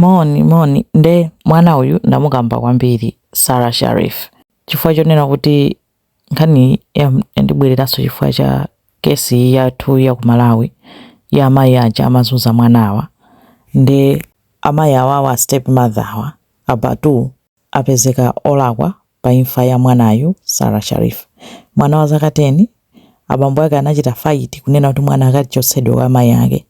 Moni moni nde mwana uyu ndamukamba kwambiri Sarah Sharif chifukwa chonena kuti nkhani yandibwereranso chifukwa cha kesi yathu ya ku Malawi ya amayi aja amazunza mwanawa. Nde amayi awawa, step mother awa, a Batool, apezeka olakwa pa imfa ya mwanayu Sarah Sharif, mwana wa zaka 10. Abambo ake anachita fight kunena kuti mwana akachotsedwe kwa amayi ake,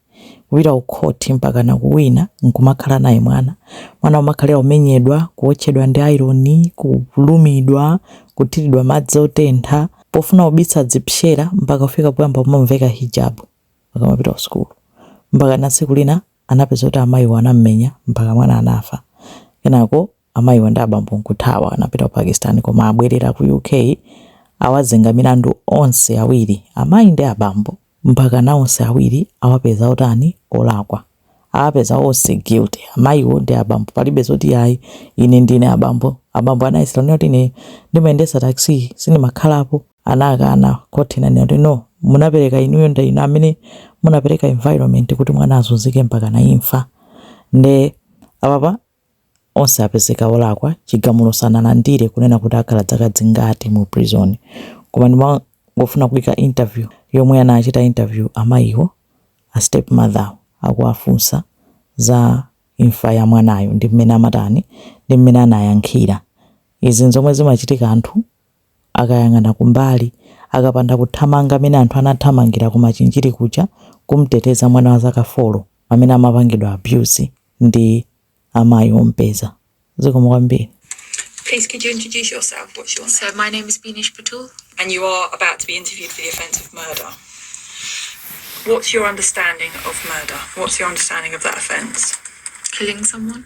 kupita ku khoti mpaka nakuwina nkumakhala naye mwana. Mwana umakhalira kumenyedwa, kuotchedwa ndi ayironi, kulumidwa, kuthiridwa madzi otentha pofuna kubisa zipsera, mpaka kufika poyamba kumamveka hijabu akamapita ku sukulu, mpaka na tsiku lina anapeza kuti amayiwo anammenya mpaka mwana anafa. Kenako amayiwa ndi abambo nkuthawa, anapita ku Pakistan, koma abwerera ku UK. Awazenga milandu onse awiri, amayi ndi abambo, mpaka na onse awiri awapeza otani? Olakwa. Awapeza onse guilty, amayiwo ndi abambo. Palibe zoti ayi, ine ndine abambo. Abambo anayesera kunena kuti ine ndimayendesa taxi, sindimakhalapo. Anakana. Khoti inanena kuti no, munapereka inuyo, ndi inu amene munapereka environment kuti mwana azunzike mpaka na imfa. Nde apapa onse apezeka olakwa. Chigamulo sanalandire kunena kuti akhala zaka zingati mu prison, koma ndimangofuna kuika interview yomwe anachita interview amayiwo, a step mother, akuwafunsa za imfa ya mwanayo ndi mmene amatani, ndi mmene anayankhira. Izi nzomwe zimachitika anthu akayang'ana kumbali, akapanda kuthamanga amene anthu anathamangira ku Machinjiri kuja kumteteza mwana wa zaka 4 amene amapangidwa abuse ndi amayi ompeza. Zikomo kwambiri. Please, could you introduce yourself? What's your name? So my name is Beenish Batool. And you are about to be interviewed for the offence of murder. What's your understanding of murder? What's your understanding of that offence? Killing someone.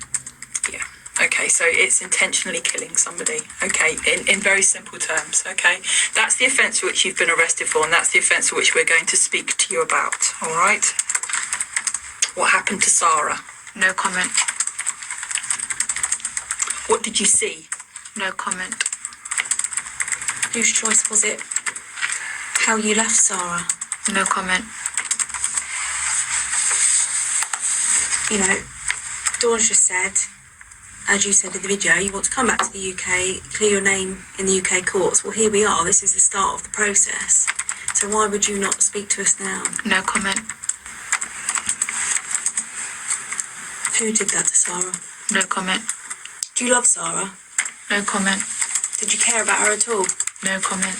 Yeah. Okay, so it's intentionally killing somebody. Okay, in very simple terms. Okay, that's the offence for which you've been arrested for, and that's the offence for which we're going to speak to you about. All right? What happened to Sarah? No comment. What did you see? No comment. Whose choice was it how you left Sarah? No comment. Dawn's just said, as you said in the video, you want to come back to the UK, clear your name in the UK courts. Well, here we are. This is the start of the process. So why would you not speak to us now? No comment. Who did that to Sarah? No comment. Do you love Sarah? No comment. Did you care about her at all? No comment.